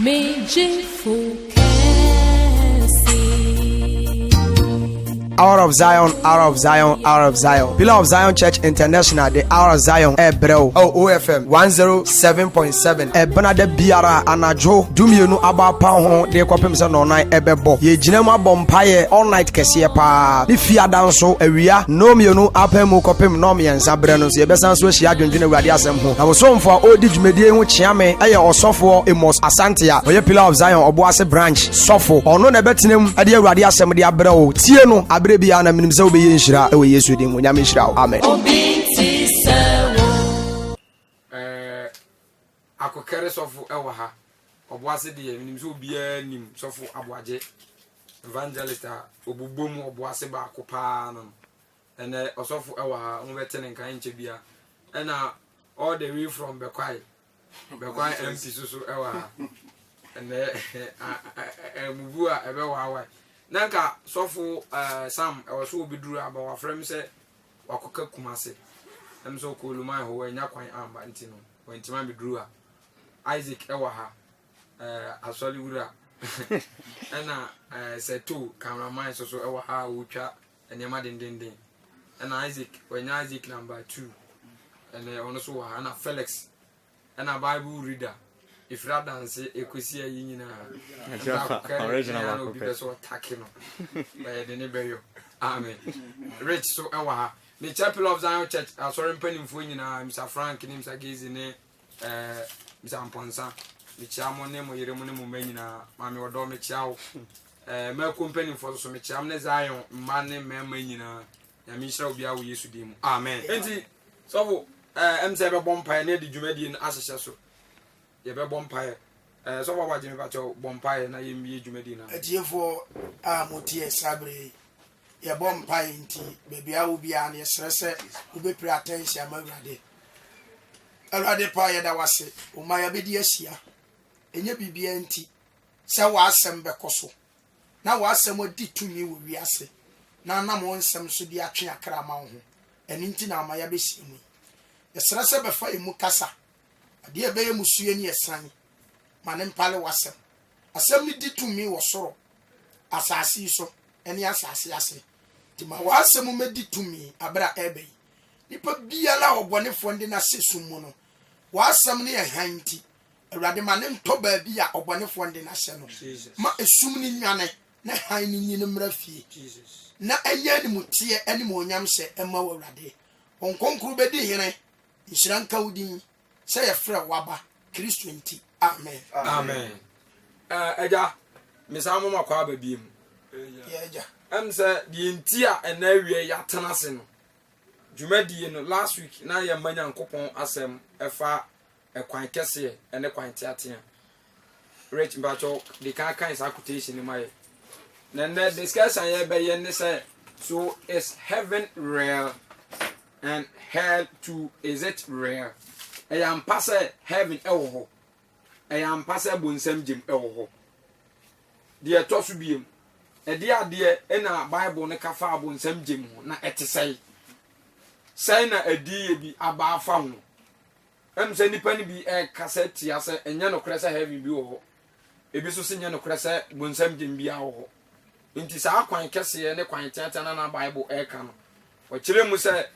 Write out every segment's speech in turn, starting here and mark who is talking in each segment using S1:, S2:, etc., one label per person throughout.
S1: Me gyefo kɛse.
S2: Hour of Zion, Hour of Zion, Hour of Zion. Pillar of Zion Church International, the Hour of Zion, ɛbrɛ wo. Oh, OFM 107.7. Ɛbena da biara anadwo 12 aba apa ho de kɔpem sɛ nɔnan ɛbɛbɔ. Yɛgyina mu abɔ mpaeɛ all night kɛseɛ paa. Ne fiada nso awia 2:30 apɛ mu kɔpem 3:30 berɛ no nso yɛbɛsan so ahyia adwendwene Awurade asɛm ho. Na bosomfo a ɔredi dwumadie ho kyea me ɛyɛ ɔsɔfoɔ Amos Asante a ɔyɛ Pillar of Zion Ɔboase branch sɔfo. Ɔno na ɛbɛtena mu de Awurade asɛm de abrɛ wo. Tie no aberɛ biara na menim sɛ wobɛyɛ nhyira wɔ Yesu din mu. Nyame nhyira wo. Amen.
S1: Obi nti sɛ wo.
S3: Ɛɛ Akokɛre sɔfo ɛwɔ ha. Ɔboase deɛ menim sɛ obiara nim sɔfo Aboagye evangelist a ɔbobɔ mu Ɔboase baako paa no. Ɛnɛ ɔsɔfo ɛwɔ ha, wɔbɛte ne nka nkyɛ bia. Ɛna all the way from Bɛkwae, Bɛkwae MP so so ɛwɔ ha. Ɛnɛ ɛmubu a ɛbɛwaawae. Na nka sɔfo Sam ɛwɔ so obɛduru aba wafrɛ me sɛ wakɔka Kumase. Ɛm sɛ ɔkɔ Oluman hɔ wanya kwan amba nti no wantumi ambɛduru ha. Isaac ɛwɔ ha. Asɔre wura. Ɛna Sɛto cameraman so so ɛwɔ ha a ɔretwa nneɛma dendenden. Ɛna Isaac wanya Isaac number 2. Ɛnɛ ɔno so wɔ ha. Ɛna Felix ɛna Bible reader. Efiri adanse ekosi ayi nyinaa.
S4: Original
S3: na obi bɛ so ɔtake no. Bɛyɛ de ne bɛyɔ. Amen. Rich so ɛwɔ ha. Ne Chapel of Zion Church asɔre mpanimfoɔ nyinaa Mr Frank ne Mr Gezi ne Mr Mponsa. Mekyia mo ne mo yere mo ne mo mma nyinaa. Maame ɔdɔ mekyia wo. Mɛko mpanimfoɔ so mekyia mo ne Zion mma ne mmarima nyinaa. Nyame nhyira obiara wɔ Yesu din mu. Amen. Enti sɔfo ɛm sɛ yɛbɛbɔ mpaeɛ na yɛde dwumadie no ahyehyɛ so. Yɛbɛbɔ mpaeɛ. Sɔfo Aboagye mepakyɛw bɔ mpaeɛ na yɛmmie dwumadie no.
S5: Atiefoɔ a motie saa bere yi, yɛbɔ mpaeɛ nti baabi a wo biara no yɛsrɛ sɛ wobɛpere attention ama Awurade. Awurade pa yɛda wase, wo ma yɛabɛdi ahyia. Ɛnyɛ biribiara nti sɛ w'asɛm bɛkɔ so na w'asɛm adi tumi wɔ wiase na anam wo nsɛm so de atwe akra ama wo ho. Ɛno nti na ama yɛabɛhyia mu yi. Yɛsrɛ sɛ bɛfa yɛn mu kasa. Adeɛ a ɛbɛyɛ musue ne yɛsan ma ne mpale w'asɛm. Asɛm no di tumi wɔ soro, asase yi so ne asase ase. Nti ma w'asɛm mmɛdi tumi abere a ɛreba yi. Nipa biara a ɔbɔnefoɔ de n'ahyɛ sum mu no, w'asɛm no yɛ hann nti, Awurade ma ne ntɔ baabi a ɔbɔnefoɔ de n'ahyɛ no. Ma esum no nwane na hann no nyi no mmra fie. Na ɛnyɛ animteɛ animuonyam hyɛ ɛma wo Awurade. Wɔn kronkron bɛdi hene, nhyira nka wo din, sɛ yɛfrɛ waba Kristo nti. Amen.
S3: Amen. Agya, mesan mo makɔ aba biem.
S5: Yɛ agya.
S3: Ɛm sɛ deɛ nti a ɛnɛ awia yɛatena ase no, dwumadie no last week na yɛmma Nyankopɔn asɛm ɛfa ɛkwan kɛseɛ ɛne kwan teatea. Rich mpakyɛw de kan kan saa quotation no ma yɛ. Na nnɛ discussion yɛbɛyɛ ne sɛ, so is heaven real and hell too, is it real? Ɛyɛ ampa sɛ heaven ɛwɔ hɔ. Ɛyɛ ampa sɛ bonsam gyem ɛwɔ hɔ. Deɛ ɛtɔ so biem, ɛde adeɛ ɛna Bible no ka fa bonsam gyem ho na ɛte sɛe. Sɛe na ɛdi yɛ bi aba afa ho. Ɛm sɛ nipa no bi ɛkasa tia sɛ ɛnyɛ nokorɛ sɛ heaven bi wɔ hɔ. Ebi nso sɛ nyɛ nokorɛ sɛ bonsam gyem bi wɔ hɔ. Nti saa kwan kɛseɛ ne kwan teatea na na Bible ɛka no. Ɔkyerɛ mu sɛ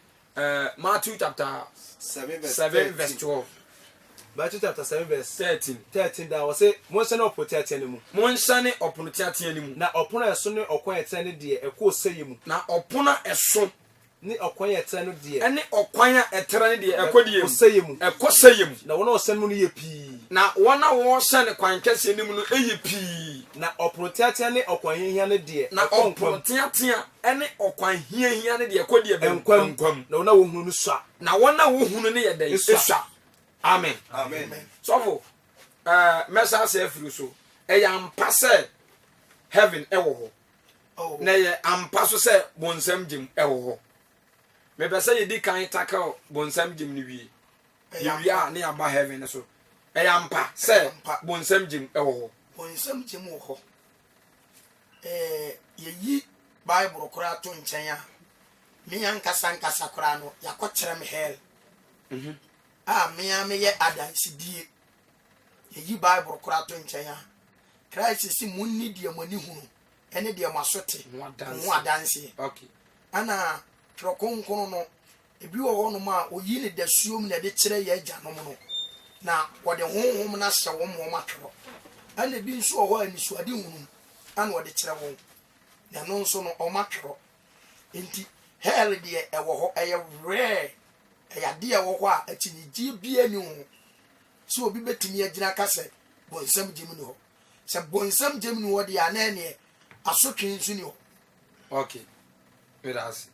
S3: Matthew chapter
S6: 7 verse
S3: 7 verse 12.
S6: Matthew chapter 7 verse
S3: 13.
S6: 13 da wɔse monhyɛne ɔpono teatea no mu.
S3: Monhyɛne ɔpono teatea no mu.
S6: Na ɔpono a ɛso ne ɔkwan a ɛtrɛ no deɛ ɛkɔ ɔsɛeɛ mu.
S3: Na ɔpono a ɛso
S6: ne ɔkwan a ɛtrɛ no deɛ
S3: ɛne ɔkwan a ɛtrɛ no deɛ ɛkɔ deɛ mu.
S6: Ɔsɛeɛ mu.
S3: Ɛkɔ sɛeɛ mu.
S6: Na wɔn a wɔhyɛne mu no yɛ pii.
S3: Na wɔn a wɔhyɛne kwan kɛseɛ no mu no yɛ pii.
S6: Na ɔpono teatea ne ɔkwan hiahia no deɛ
S3: Na
S6: ɛkɔ nkwa mu.
S3: ɔpono teatea ne ɔkwan hiahia no deɛ ɛkɔ deɛ bɛn?
S6: Nkwa mu.
S3: Nkwa mu.
S6: Na wɔn a wɔhunu no sua.
S3: Na wɔn a wɔhunu no yɛ dɛn?
S6: Esua.
S3: Esua. Amen.
S6: Amen.
S3: Sɔfo, mɛsa ase afiri so. Ɛyɛ ampa sɛ heaven ɛwɔ hɔ.
S5: Oh.
S3: Na ɛyɛ ampa so sɛ bonsam gyem ɛwɔ hɔ. Mepɛ sɛ yɛdi kan tackle bonsam gyem no wie. Yɛwie a ne yɛaba heaven no so. Ɛyɛ ampa sɛ bonsam gyem ɛwɔ hɔ.
S5: Bonsam gyem wɔ hɔ. Yɛyi Bible koraa to nkyɛn a, me ankasa nkasa koraa no, yɛakɔkyerɛ me hell. A me a meyɛ adansedie. Yɛyi Bible koraa to nkyɛn a, Christ se monni deɛ mo ani hunu ne deɛ mo aso te ho adanseɛ. Ɛna Twerɛ Kronkron no, ebi wɔ hɔnom a ɔyi no dasuom na ɛde kyerɛ yɛn agyanom no, na wɔde Honhom no ahyɛ wɔn ma wɔatwerɛ. Ɛna ebi nso wɔ hɔ a anisoadehunu na ɔde kyerɛ wɔn, na ɛno nso no wɔatwerɛ. Enti hell deɛ ɛwɔ hɔ, ɛyɛ rare, ɛyɛ adeɛ a ɛwɔ hɔ a akyinnyegyeɛ biara nni ho sɛ obi bɛtumi agyina aka sɛ bonsam gyem nni hɔ. Sɛ bonsam gyem nni hɔ deɛ a na ɛneɛ asotwe nso nni hɔ.
S3: Ok, meda ase.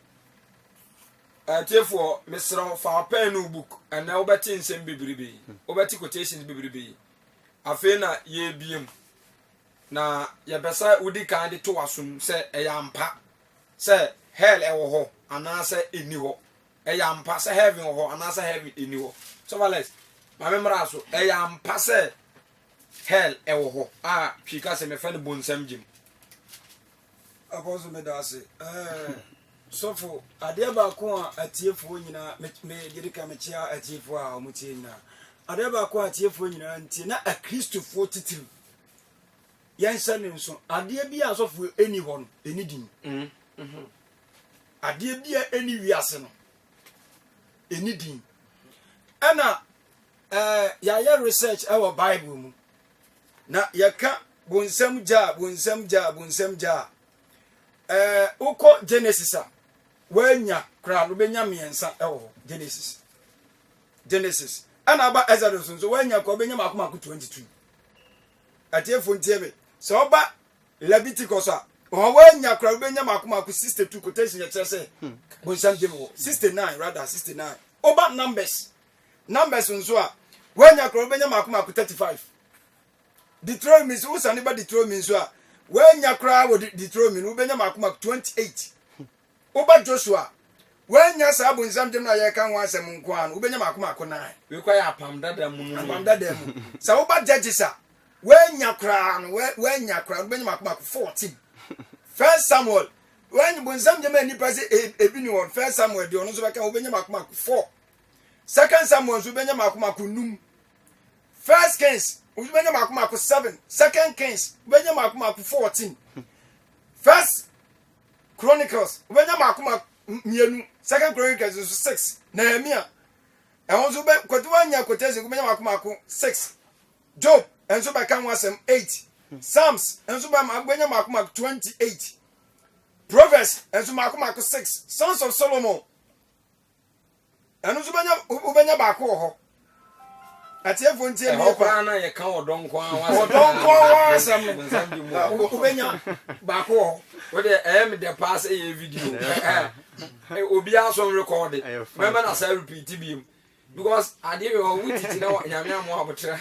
S3: Atiefoɔ, mesrɛ wo fa wo pɛn ne wo book. Ɛnɛ wobɛte nsɛm bebrebe, wobɛte quotations bebrebe. Afei na yɛrebie mu. Na yɛpɛ sɛ wodi kan de to w'asom sɛ ɛyɛ ampa sɛ hell ɛwɔ hɔ anaasɛ ɛnni hɔ. Ɛyɛ ampa sɛ heaven wɔ hɔ anaasɛ heaven ɛnni hɔ. Sɔfo Alex, ma me mmra so. Ɛyɛ ampa sɛ hell ɛwɔ hɔ a Twi ka sɛ mefɛ no bonsam gyem.
S7: Apostle meda ase. Ɛɛ sɔfo adeɛ baako a atiefoɔ nyinaa me me deɛ ka mekyia atiefoɔ a wɔn tie nyinaa. Adeɛ baako a atiefoɔ nyinaa ntie na akristofoɔ titiriw yɛnhyɛ ne nso adeɛ bi a sɔfo ɛni hɔ no ɛni din. Mm -hmm. Adeɛ bi a ɛni wiase no ɛni din. Ɛna ɛɛ yɛayɛ research ɛwɔ Bible mu. Na yɛka bonsam gya a, bonsam gya a, bonsam gya a, ɛɛ wokɔ Genesis a, woanya koraa no wobɛnya mmiɛnsa ɛwɔ hɔ. Genesis. Genesis. Ɛna aba Exodus nso woanya koraa wobɛnya mako mako 22. Atiefo ntie me. Sɛ ɔba Leviticus a, wɔn woanya koraa wobɛnya mako mako 62 quotation yɛkyerɛ sɛ hmm. bonsam gye wɔ 69 rather 69. Woba Numbers Numbers nso a, woanya koraa wobɛnya mako mako 35. Deuteronomy nso, wosane ba Deuteronomy nso a, woanya koraa wɔ Deuteronomy no, wobɛnya mako mako 28. Woba Joshua, woanya saa bonsam gyem no a yɛreka ho asɛm nko ara no, wobɛnya mako mako 9.
S3: Wei kɔ yɛ apam dada mu no.
S7: Apam dada mu. Sɛ woba Judges a, woanya koraa no, woanya koraa no, wobɛnya mako mako 14. First Samuel, woanya bonsam gyem a nnipa sɛ e, ebi ni wɔn. First Samuel deɛ ɔno nso bɛka wobɛnya mako mako 4. Second Samuel nso wobɛnya mako mako num. First Kings wobɛnya mako mako 7. Second Kings wobɛnya mako mako 14. First Chronicles wobɛnya mako mako mmienu. Second Chronicles nso 6. Nehemia ɛho nso wobɛ kɔte wanya quotation wobɛnya mako mako 6. Job nso bɛka ho asɛm 8. Psalms nso bɛnya mako mako 28. Proverbs nso mako mako 6. Sons of Solomon ɛno nso bɛnya wobɛnya baako wɔ hɔ atiefoɔ ntie
S3: ɛhɔ koraa na yɛka ɔdɔ nko ara ho
S7: asɛm ɔdɔ nko ara ho asɛm no wobɛnya baako wɔ hɔ
S3: wode ɛyɛ me dɛ paa sɛ yɛ video obiara so nrekɔde mɛma na saa repeat biom because adeɛ wɔ hɔ wotiti na nyame amoa abotra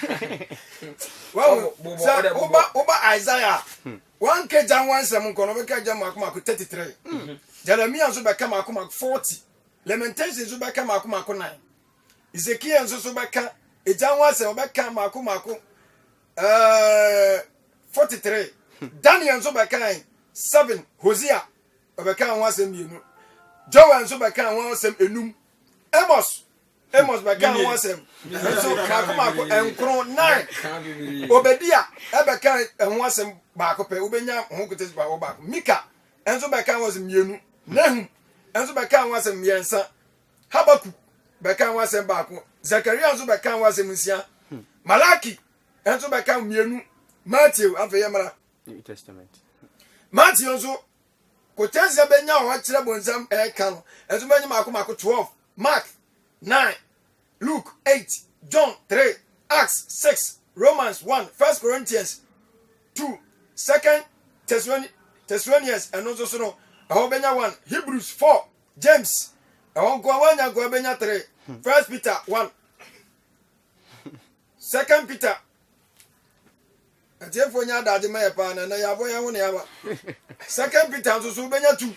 S7: sɛ woba Isaiah wanka gya ho asɛm nkɔ no wobɛka gya mako mako 33 Jeremia nso bɛka mako mako 40 Lamentations nso bɛka mako mako nan. Ezekiel nso so bɛka egya ho asɛm ɔbɛka mako mako ɛɛ 43. Daniel nso bɛka 7. Hosea ɔbɛka ho asɛm mmienu. Joel nso bɛka ho asɛm enum. Amos Amos bɛka ho asɛm nso mako mako nkron nine. Obadia ɛbɛka ho asɛm baako pɛ wobɛnya ho kote baako baako. Mika nso bɛka ho asɛm mmienu. Nahum nso bɛkaa ho asɛm mmiɛnsa. Habakuk bɛkaa ho asɛm baako. Zakaria nso bɛkaa ho asɛm nsia. Malaki nso bɛka mmienu. Matthew afei yɛ mmara.
S4: New Testament.
S7: Matthew nso kotɛnsia bɛnya hɔ kyerɛ bonsam ɛka no nso bɛnya mako mako 12. Mark 9, Luke 8, John 3, Acts 6, Romans 1, 1 Corinthians 2, 2 Thessalonians ɛno nso so no ɛhɔ bɛnya 1, Hebrews 4, James ɛhɔ nkoa woanya nkoa bɛnya 3, 1 Peter 1, 2 Peter atiefoɔ nya adagye ma yɛ paa na ɛnɛ yɛabɔ yɛn ho ne aba 2 Peter nso so wobɛnya 2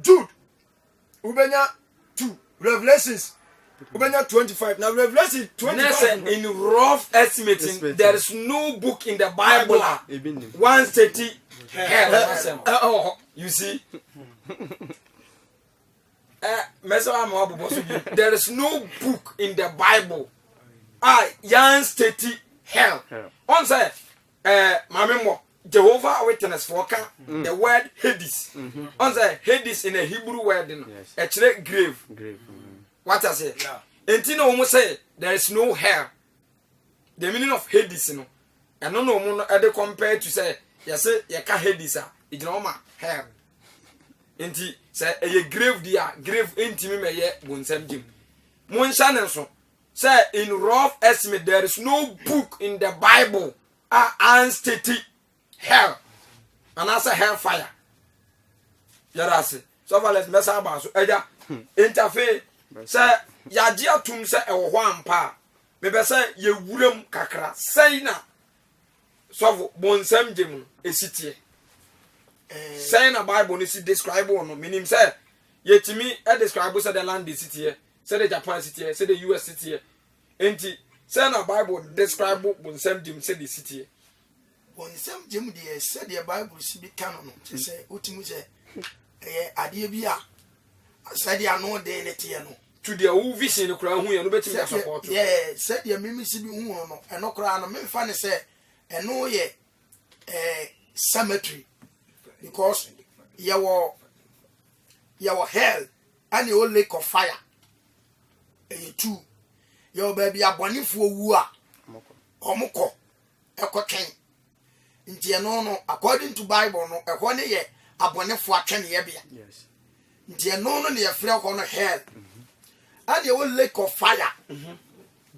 S7: Jude wobɛnya 2 Revelations wobɛnya 25 na Revelation 25
S3: in rough estimating there is no book in the Bible a 130 hell you see eh mɛsɛ wa ma wabobɔ so bi there is no book in the Bible a yan state. Hell. Ɔn sɛ ɛɛ maame mmɔ Jehovah Witness foɔ ka the word Hades. Ɔn sɛ Hades in a Hebrew word no ɛkyerɛ grave. Wate aseɛ? Enti na wɔn sɛ there is no hell. The meaning of Hades no ɛno na wɔn no ɛde compare to sɛ yɛse yɛka Hades a egyina hɔ ma hell. Nti sɛ ɛyɛ grave di a grave ntumi mɛyɛ bonsam gyem. Monhyɛ ne nso sɛ in rough estimate there is no book in the Bible a anstati hell anaasɛ hell fire. Yɛda ase. Sɔfo Alex mɛsa aba so. Agya, nti afei sɛ yɛagye atum sɛ ɛwɔ hɔ ampa a, mepɛ sɛ yɛwura mu kakra. Sɛn na sɔfo bonsam gyem no ɛsi teɛ? Sɛn na Bible no si describe no? Menim sɛ yɛtumi describe sɛ the land si teɛ, sɛdeɛ Japan si teɛ, sɛdeɛ US si teɛ. Enti sɛn na Bible describe bonsam gyem sɛdeɛ si teɛ?
S5: Bonsam gyem deɛ sɛdeɛ Bible si bi ka no no, kyerɛ sɛ wotumi sɛ ɛyɛ adeɛ bi a sɛdeɛ ano den ne teɛ no.
S3: To deɛ wo vision no koraa hu yɛ no wobɛtumi de asɔpɔto.
S5: Yɛ sɛdeɛ mimi si bi hu no no, ɛno koraa no memfa ne sɛ ɛno yɛ ɛɛ cemetery because yɛwɔ yɛwɔ hell ɛne ɛwɔ lake of fire ɛyɛ two yɛwɔ baabi abɔnefoɔ wu a wɔn kɔ ɛkɔtwɛn nti ɛno no according to Bible no ɛhɔ ne yɛ abɔnefoɔ atwɛneyɛbea nti ɛno no ne yɛfrɛ hɔ no hell ɛne ɛwɔ lake of fire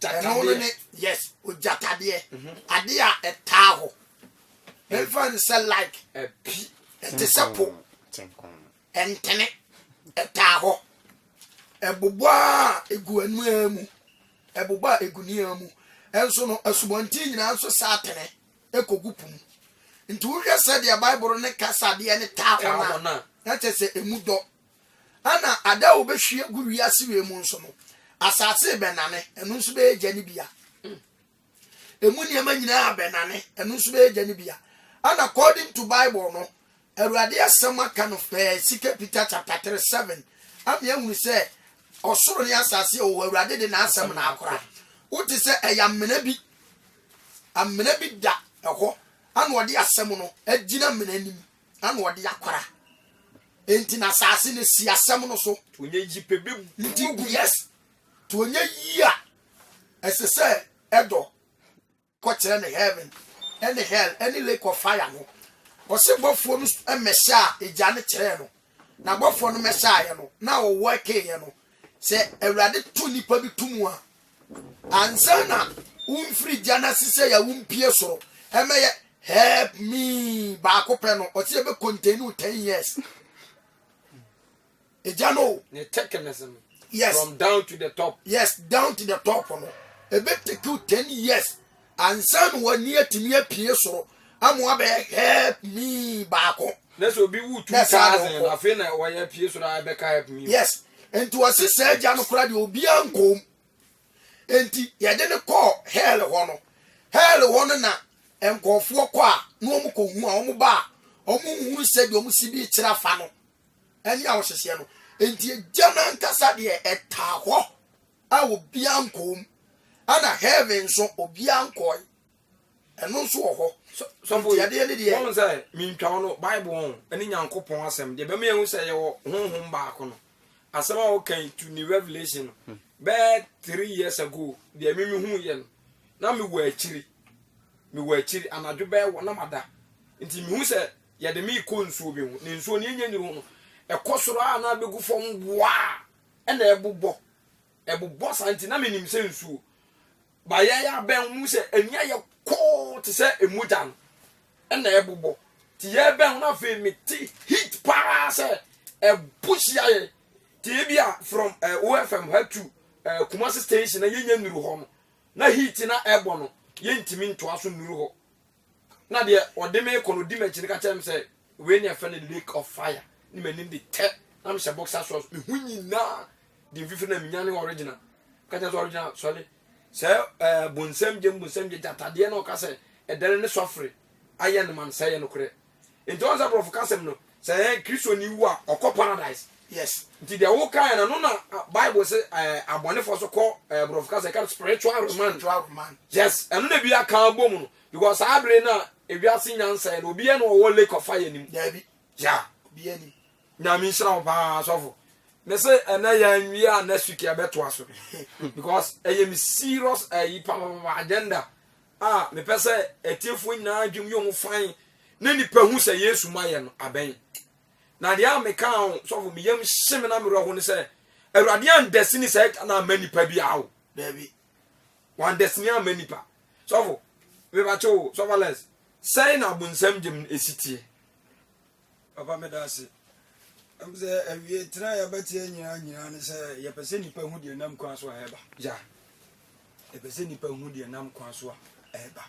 S5: ɛno no ne yes ogyatadeɛ adeɛ a ɛtaa hɔ ɛmfa ne sɛ like ɛte sɛ po ɛntene ɛtaa hɔ ɛbobɔ a egu anua mu ɛbobɔ a egu nea mu ɛnso no asubɔnten nyinaa nso saa tene ekogu po mu nti wohwɛ sɛdeɛ Bible ne kasa adeɛ ne taa hɔ no a na kyerɛ sɛ emu dɔ ɛna ada a wɔbɛhwie gu wiase wei mu nso no asase bɛnane ɛno nso bɛyɛ gya ne bia emu nneɛma nyinaa bɛnane ɛno nso bɛyɛ gya ne bia ɛna according to Bible no Awurade asɛm aka no pɛɛ Second Peter chapter 3 7 ama yɛahunu sɛ ɔsoro ne asase a ɔwɔ Awurade de n'asɛm na akora. Wote sɛ ɛyɛ amena bi amena bi da ɛhɔ ana ɔde asɛm no agyina amena anim ana ɔde akora. Enti na asase no si asɛm no so. Nti yes, to onye yi a ɛsɛ sɛ ɛdɔ kɔkyerɛ no heaven ne hell ne lake of fire no. Ɔse bɔfoɔ no mmɛhyɛ a egya no kyerɛɛ no, na bɔfoɔ no mmɛhyɛaeɛ no, na ɔwɔ ɛkeeɛ no, sɛ Awurade to nipa bi to mu a, ansa na womfiri gya no ase sɛ yɛ wompie soro ɛmɛyɛ help me baako pɛ no, ɔse ɛbɛ contain wo 10 years. Egya no o.
S3: Ne thickness no.
S5: Yes.
S3: From down to the top.
S5: Yes, down to the top no. Ebe take you 10 years. Ansa na w'ani atumi apue soro ama wabɛyɛ help me baako.
S3: Na sɛ obi wu 2000 na afei na wɔyɛ pie soro a ɛbɛka help me.
S5: Yes. Nti wɔse saa agya no koraa deɛ obiara nkɔm. Nti yɛde no kɔɔ hell hɔ no. Hell hɔ no na nkurɔfoɔ kɔ a na wɔn kɔhu a wɔn ba a wɔn nhunu sɛdeɛ wɔn si bi kyerɛ afa no. Ɛne ahohyehyeɛ no. Enti egya no ankasa deɛ ɛtaa hɔ a obiara nkɔɔ mu. Ɛna heaven nso obiara nkɔe. Ɛno nso wɔ hɔ.
S3: Sɔfo
S5: Nti adeɛ no deɛ.
S3: Wɔn sɛ mintwa wo no Bible ho ɛne Nyankopɔn asɛm deɛ bɛma yɛhu sɛ yɛwɔ honhom baako no. Asɛm a wɔka yi to ne revelation no bɛyɛ 3 years ago deɛ me mehu yɛ no na mewɔ akyiri mewɔ akyiri anadwo bɛyɛ wɔ na mada nti mehu sɛ yɛde me rekɔ nsuo bi ho na nsuo no yɛnyɛ nnuru ho no ɛkɔ soro a na abɛgu fam waa ɛna ɛbobɔ ɛbobɔ saa nti na menim sɛ nsuo ba yɛyɛ abɛn mu sɛ ani ayɛ kɔɔ te sɛ emogya no ɛna ɛbobɔ te yɛbɛn ho na afei mete heat paa sɛ ɛbo hyia yɛ te ebi a from OFM ha to Kumasi station na yɛnyɛ nnuru hɔ no na heat na ɛbɔ no yɛntumi ntoa so nnuru hɔ na deɛ ɔde me kɔ no di m'akyi no ka kyerɛ me sɛ wei ne ɛfɛ no lake of fire ne m'anim de tɛ na mehyɛ boxer shorts meho nyinaa de mfifiri na menya ne original ka kyerɛ sɛ original sɔre sɛ ɛɛ bonsam gyem bonsam gye gyatadeɛ na ɔka sɛ ɛdɛre ne sɔfere ayɛ no ma no sɛ ɛyɛ nokorɛ nti wɔn sɛ borɔfo kasɛm no. Sɛ yɛn Kristoni wu a, ɔkɔ paradise.
S5: Yes.
S3: Nti deɛ wokaeɛ no, ɛno na ah, Bible se eh, abɔnefoɔ so kɔ eh, borɔfo kasa ɛka no spiritual remand.
S5: Spiritual remand.
S3: Yes, ɛno na bi aka abɔ mu no. Because saa bere no a ewiase nyansa yi no, obiara na ɔwɔ lake of fire nim.
S5: Daabi.
S3: Yeah.
S5: Obiara nim.
S3: Nyame nhyira wo paa sɔfo. Me se ɛnɛ yɛn wie a next week yɛbɛtoa so. Because ɛyɛ me serious ɛyi papapapa agenda a mepɛ sɛ atiefoɔ nyinaa dwem yɛ ɔmo fan na nipa hu sɛ Yesu ma yɛ no abɛn. Na deɛ a meka ho sɔfo me yam hye me na merɛ ho ne sɛ Awurade andɛsini sɛ ɛka na ama nipa bi awo.
S5: Daabi.
S3: Wandɛsini ama nipa. Sɔfo, mebakyɛ o, sɔfo Alex, sɛn na abonsam gyem esi teɛ?
S7: Papa meda ase. Ɛm sɛ awie tena a yɛbɛteɛ nyinaa nyinaa ne sɛ yɛpɛ sɛ nnipa hu deɛ nam kwan so a ɛba.
S3: Ya.
S7: Yɛpɛ sɛ nnipa hu deɛ nam kwan so a ɛba.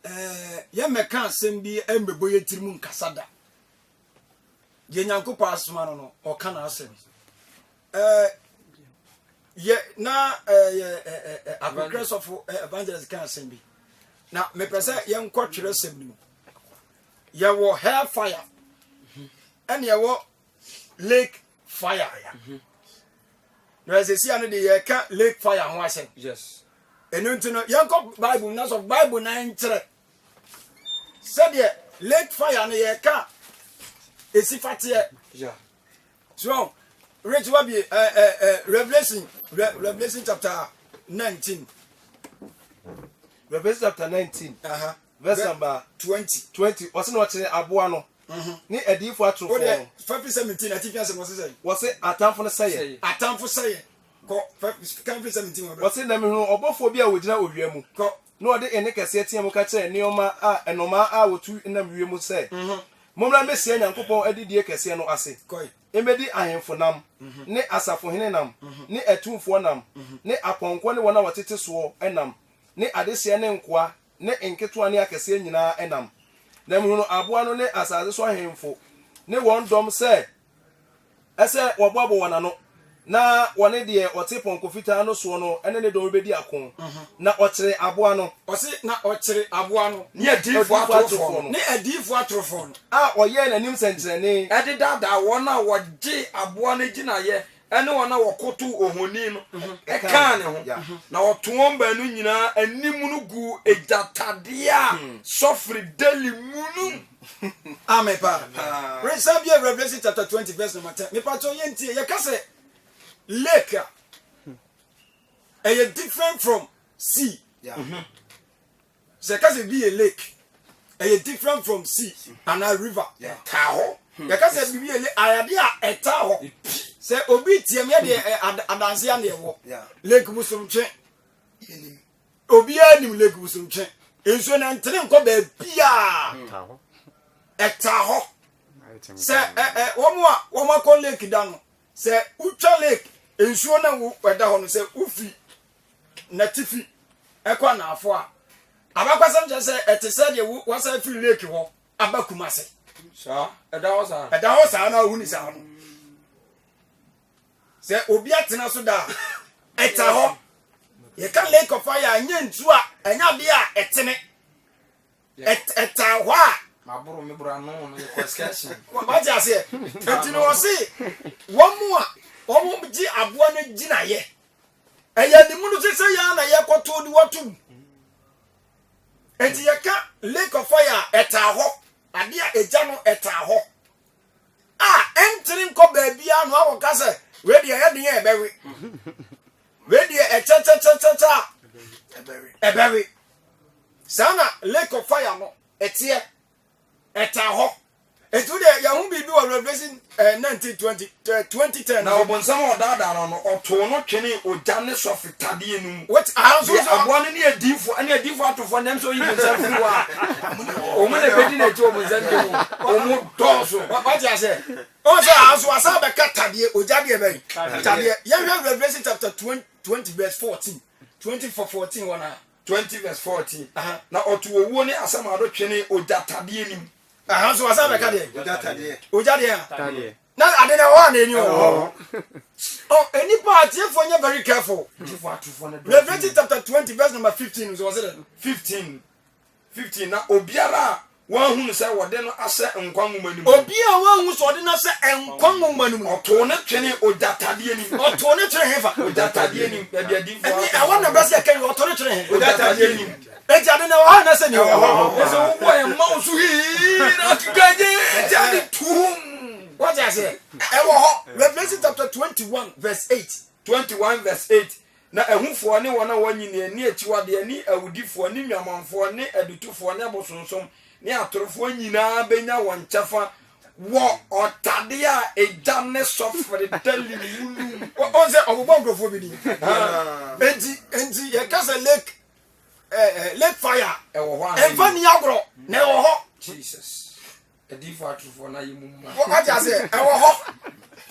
S7: Ɛɛ yɛmmɛka asɛm bi mmɛbɔ yɛ tirim nkasa da. Deɛ Nyankopɔn asoma no no, ɔka n'asɛm. Ɛɛ yɛ na ɛɛ yɛ akokrɛ sɔfo evangelist ka asɛm bi. Na mepɛ sɛ yɛnkɔ twerɛsɛm no mu. Yɛwɔ hell fire ɛne ɛwɔ lake fire. Na ɛsɛ ano de yɛka lake fire ho asɛm.
S3: Yes.
S7: Ɛno nti no yɛnkɔ Bible na sɔ Bible na nkyerɛ sɛdeɛ lake fire no yɛka esi fateɛ.
S3: Yeah.
S7: So Rich wabi Revelation Revelation chapter 19.
S6: Revelation chapter 19.
S7: Uh-huh.
S6: Verse number
S7: 20.
S6: 20. Ɔse na ɔkyerɛ aboa no ne adiyifoɔ atorofoɔ no.
S7: Fafiri 17 atifi asɛm ɔse sɛ.
S6: Wɔse atamfo no sɛeɛ.
S7: Atamfo sɛeɛ. Kɔ kan firi 17 wɔ brɛ.
S6: Wɔse na mehunuu ɔbɔfoɔ bi a ɔgyina owia mu.
S7: Kɔ.
S6: Na ɔde nne kɛseɛ teaa mu ka kyerɛɛ nneɛma a nnomaa a wɔtu nam wiem sɛ, Mommra mmɛhyia Nyankopɔn adidie kɛseɛ no ase,
S7: Kɔe.
S6: mmɛdi ahemfo nam, ne asafohene nam, ne atumfoɔ nam, ne apɔnkɔ ne wɔn a wɔtete soɔ nam, ne adehyeɛ ne nkoa, ne nketewa ne akɛseɛ nyinaa nam. Na mehunuu aboa no ne asase so ahemfo ne wɔn dɔm sɛ ɛsɛ wɔboaboa wɔn ano, na wɔne deɛ ɔte pɔnkɔ fitaa no soɔ no ne ne dɔm rebɛdi ako. Na ɔkyeree aboa no.
S7: Ɔse, na ɔkyere aboa no.
S3: Ne adiyifoɔ atorofoɔ no.
S7: Ne adiyifoɔ atorofoɔ no.
S6: A ɔyɛɛ n'anim sɛnkyerɛnne.
S3: De daadaa wɔn a wɔgyee aboa no gyinaeɛ ne wɔn a wɔkotow ohoni no kaa ne ho, na ɔtoo wɔn baanu nyinaa animono guu agyatadeɛ a sɔfere deli mu no mu.
S7: Amen paa. Resan bie Revelation chapter 20 verse number 10. Mepa kyɛw yɛntie. Yɛka sɛ lake a ɛyɛ different from sea. Sɛ yɛka sɛ bi yɛ lake, ɛyɛ different from sea anaa river.
S3: Ɛtaa hɔ.
S7: Yɛka sɛ biribi yɛ lake, ayɛ a ɛtaa hɔ. Sɛ obi tiam yɛ deɛ adanse a na ɛwɔ. Lake Bosomtwe. Obiara nim Lake Bosomtwe. Nsuo no ɛntene nkɔ baabiara. Ɛtaa hɔ. Sɛ wɔn a wɔn akɔ lake da no, sɛ wotwa lake nsuo no ɛda hɔ no sɛ wofi n'atifi kɔ anaafo a, abakɔsɛm kyerɛ sɛ ɛte sɛ deɛ wasan firi lake hɔ aba Kumase.
S3: Saa, ɛda hɔ saa.
S7: Ɛda hɔ saa na wohu ne saa no. Sɛ obi atena so da a, ɛta hɔ. Yɛka lake of fire a, ɛnyɛ nsuo a, ɛnyɛ adeɛ a ɛtene. Ɛta hɔ a.
S3: Maboro me boro ano no yɛkɔ excursion.
S7: Wate aseɛ? Enti no wɔse wɔn mu a wɔn gye aboa no gyinaeɛ. Ɛyɛ ne mu no sɛ sɛ yɛn na yɛkɔto de wɔtom. Enti yɛka lake of fire a ɛtaa hɔ, adeɛ a egya no ɛtaa hɔ. A ɛntene nkɔ baabiara no akɔka sɛ wei deɛ ɛyɛ den a ɛbɛwe. Wei deɛ ɛkyɛkyɛkyɛkyɛ a ɛbɛwe. Saa na lake of fire no ɛteɛ. Ɛtaa hɔ. Enti wo deɛ yɛho biribi wɔ Revelation 19 20 2010.
S3: Na ɔbonsam a ɔdaadaa no no, ɔtoo no twenee ogya ne sɔfe tadeɛ no mu.
S7: What? Aha nso
S3: Deɛ
S7: nso.
S3: aboa no ne adiyifoɔ ne adiyifoɔ atofoɔ nam sɛ ɔyi bonsam firi hɔ a, wɔn na ɛbɛdi n'akyi wɔ bonsam gya mu. Wɔn dɔɔso.
S7: Wate aseɛ? Ɔn sɛ aha nso wasan bɛka tadeɛ, ogya deɛ bɛn? Tadeɛ. Yɛnhwɛ Revelation chapter 20 verse 14. 20 for 14 hɔ no a.
S3: 20 verse 14. Na ɔtoo owuo ne asamando twenee ogya tadeɛ no mu.
S7: Aha nso wasan bɛka deɛ.
S6: Ogya tadeɛ.
S7: Ogya deɛ a.
S4: Tadeɛ.
S7: Na ade na ɛwɔ hɔ a na ɛni hɔ. Oh, nnipa atiefoɔ nyɛ very careful. Revelation chapter 20 verse number 15 nso wɔsɛ dɛ.
S3: 15 15 Na obiara a. Wɔanhunu sɛ wɔde no ahyɛ nkwa nwoma no mu.
S5: Obi a wɔanhu sɛ ɔde no ahyɛ nkwa nwoma no mu no.
S3: Ɔtoo no twenee ogya tadeɛ no mu.
S5: Ɔtoo no twenee hefa?
S3: Ogya tadeɛ no mu, baabi adiyifoɔ
S5: Ɛnni,
S3: aka.
S5: ɛhɔ na bɛsɛ yɛka yi, ɔtoo no twenee he?
S3: Ogya tadeɛ no mu.
S5: Enti ade no ɛwɔ hɔ anaasɛ nni hɔ?
S3: Ɛwɔ hɔ. Ɛsɛ wobɔ yɛn mma wo so hii na akeka gye gya ne tuum.
S5: Wɔte aseɛ? Ɛwɔ hɔ. Revelation chapter 21 verse 8.
S3: 21 verse 8 Na ahufoɔ ne wɔn a wɔnnye nnie ne akyiwadeɛ ne awudifoɔ ne nnwamanfoɔ ne adutofoɔ ne abosonsom ne atorofoɔ nyinaa bɛnya wɔn kyɛfa wɔ ɔtadeɛ a egya ne sɔfere dali mu no mu.
S5: Ɔn sɛ ɔbobɔ nkurɔfoɔ bi din. Enti, enti yɛka sɛ lake, eh, eh, lake fire.
S3: Ɛwɔ hɔ anaa?
S5: Ɛmfa nni agorɔ, na ɛwɔ hɔ.
S3: Jesus. Adiyifoɔ atorofoɔ no ayɛ mu ma.
S5: Wate aseɛ? Ɛwɔ hɔ.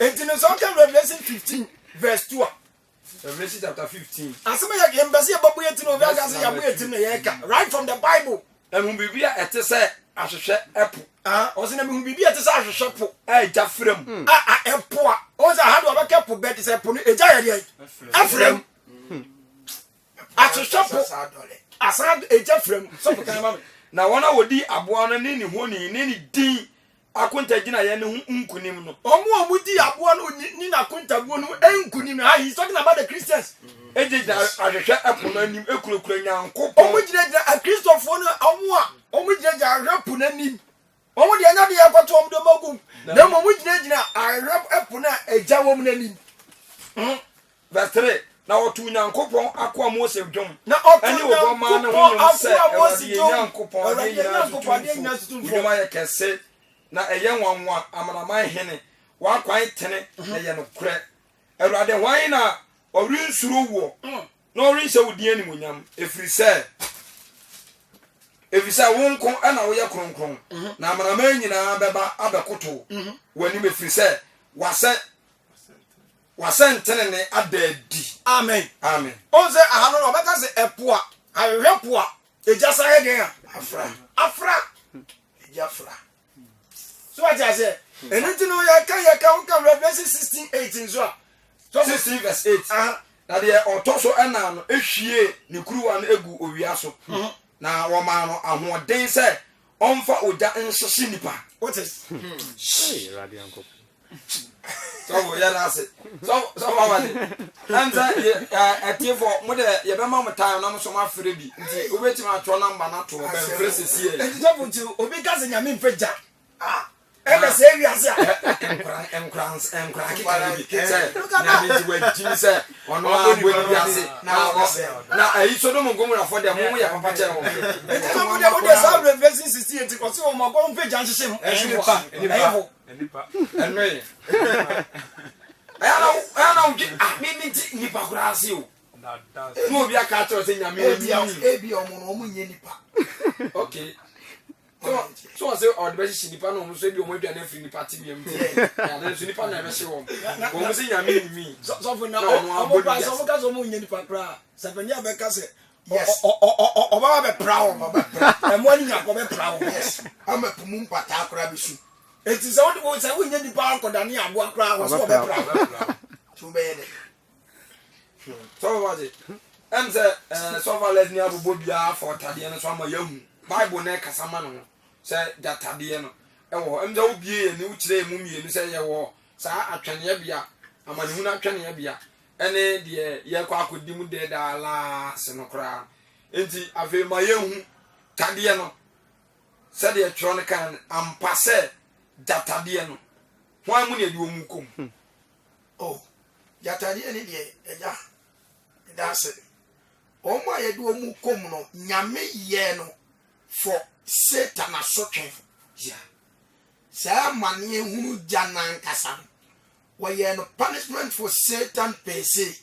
S5: Enti no sɛ ɔka Revelation 15 verse 2 a.
S3: Revelation chapter 15.
S5: Asɛm a yɛ yɛmpɛ sɛ yɛbɛbɔ yɛn ti na obi aka sɛ yɛabɔ yɛn ti na yɛreka. Right from the Bible.
S3: Na mehu biribi a ɛte sɛ ahwehwɛ ɛpo.
S5: Ah, ɔsɛ na mehu biribi a ɛte sɛ ahwehwɛ po.
S3: A egya fra mu.
S5: A a ɛpo a. Ɔsɛ aha de ɔbɛka po bɛ te sɛ po no egya yɛ deɛ. Ɛfra mu. Ahwehwɛ po. Asan egya fra mu. Sɔfo kan ma me.
S3: Na wɔn a wɔdi aboa no ne ne honi ne ne din akontagyinaeɛ no ho nkonim no.
S5: Wɔn a wɔdi aboa no ne n'akontabuo no ho nkonim no. Ah, he's talking about the Christians.
S3: Egyinagyina ahwehwɛ ɛpo no anim kurakura Nyankopɔn.
S5: Wɔn gyinagyina akristofoɔ no wɔn a wɔn gyinagyina ahwehwɛ po no anim. Wɔn deɛ ɛnyɛ deɛ ɛkɔto wɔn de wɔn agu mu. Na mmom wɔn gyinagyina ahwehwɛ ɛpo no a egya wɔm no anim.
S3: Verse 3, Na wɔtoo Nyankopɔn akoa Mose dwom,
S5: Na ɔtoo
S3: ɛne Oguammaa no ho
S5: Nyankopɔn
S3: nnwom sɛ,
S5: akoa Mose
S3: Awurade yɛn
S5: dwom,
S3: Nyankopɔn, adeɛ
S5: Awurade yɛn
S3: nyinaa so
S5: Nyankopɔn, adeɛ nyinaa so
S3: tumfoɔ, wo
S5: tumfoɔ.
S3: nnwuma yɛ kɛse, na ɛyɛ nwanwa, amanaman Hene, w'akwan tene, na ɛyɛ nokorɛ. Awurade, hwan na ɔrensuro woɔ, na ɔrenhyɛ wo din animuonyam? Ɛfiri sɛ, ɛfiri sɛ wo nko na woyɛ kronkron, na amanaman nyinaa bɛba abɛkoto w'anim, ɛfiri sɛ w'asɛ W'asɛntenenee ada adi.
S5: Amen.
S3: Amen.
S5: Ɔn sɛ aha no ɔbɛka sɛ ɛpo a ahwehwɛ po a egya san yɛ deɛn a
S7: Afra.
S5: afra.
S7: Egya fra.
S5: So wate aseɛ? Ɛno nti no yɛka yɛka woka Revelation 16 8 nso a.
S3: 16 verse 8.
S5: Aha.
S3: Na deɛ ɔtɔ so ɛnan no hwiee ne kuruwa no guu owia so, na wɔmaa no ahoɔden sɛ ɔmfa ogya nhyehye nnipa.
S5: Wote?
S4: Hey, Awurade Nyankopɔn.
S3: Sɔfo yɛda ase. Sɔfo sɔfo awade. Ɛm sɛ yɛ ɛ ɛtiefo mo de yɛbɛma mo time na mo so mo afrɛ bi nti wobɛtumi atwerɛ namba no ato hɔ bɛnfrɛ sɛsi ɛ.
S5: Nti sɔfo nti obi ka sɛ Nyame mfɛ gya a ɛna sɛ wiase a.
S3: Nkora nkora nkora keka no bi sɛ Nyame nti wagyimi sɛ ɔno ara bɔ ne wiase na ɔ na ayi Sodom and Gomorrah fo deɛ mo mo yɛ papa kyɛn wɔn.
S5: Nti sɔfo deɛ wode saa Revelation 16 nti ɔse wɔn akɔ mfɛ gya nhyehye mo ɛhefo ɛhefo.
S3: Ɛno yɛ. Ɛyɛ na ɛyɛ na wodwe ah me me nti nipa koraa ase o. Na obi aka akyerɛ sɛ nyame
S7: Ebi a
S3: ni.
S7: ebi a ɔmo no ɔmo nyɛ nipa.
S3: Okay. So so ɔsɛ ɔde bɛhyehyɛ nipa na ɔmo nso ebi ɔmo adwane afiri nipa tebea mu ti. Yade nso nipa na ɛbɛhye wɔn. Wɔn sɛ nyame ni mi.
S5: Sɔfo na
S3: Na ɔno
S5: ɔmo
S3: abɔ ne
S5: kora sɛ
S3: wiase.
S5: ɔmo ka sɛ ɔmo nyɛ nipa koraa sɛ panyin a bɛka sɛ
S7: Yes.
S5: ɔbɛba bɛpra wɔn
S7: Ɔbɛpra.
S5: ɛmoa no nya ɔbɛpra wɔn.
S7: Yes. Ama po mu mpataa koraa bɛsu.
S5: Eti sɛ wode wo sɛ wonyɛ nipa akɔdane aboa koraa wɔ so ɔbɛpra wo.
S7: Nti wobɛyɛ dɛ.
S3: Sɔfo wagye. Ɛm sɛ ɛɛ sɔfo Alex ni abobɔ biara afa ɔtadeɛ no so ama yɛahu. Bible na ɛkasa ma ne ho sɛ gyatadeɛ no ɛwɔ hɔ. Ɛm sɛ wobie yɛn ani wokyerɛ yɛn mu mmienu sɛ yɛwɔ saa atwɛneɛbea, amanehunu atwɛneɛbea ɛne deɛ yɛkɔ akɔdi mu deɛ daa laase no koraa. Enti afei ma yɛnhu tadeɛ no Sɛdeɛ twerɛ no kan no, ampa sɛ gyatadeɛ no, hwan mu na yɛde wɔn rekɔ mu?
S7: Hmm. Oh, gyatadeɛ no deɛ, agya, meda ase. Wɔn a yɛde wɔn kɔ mu no, Nyame yɛɛ no for Satan asotwe. Yeah. Saa amaneɛ hunu gya no ankasa no, wɔyɛɛ no punishment for Satan per se.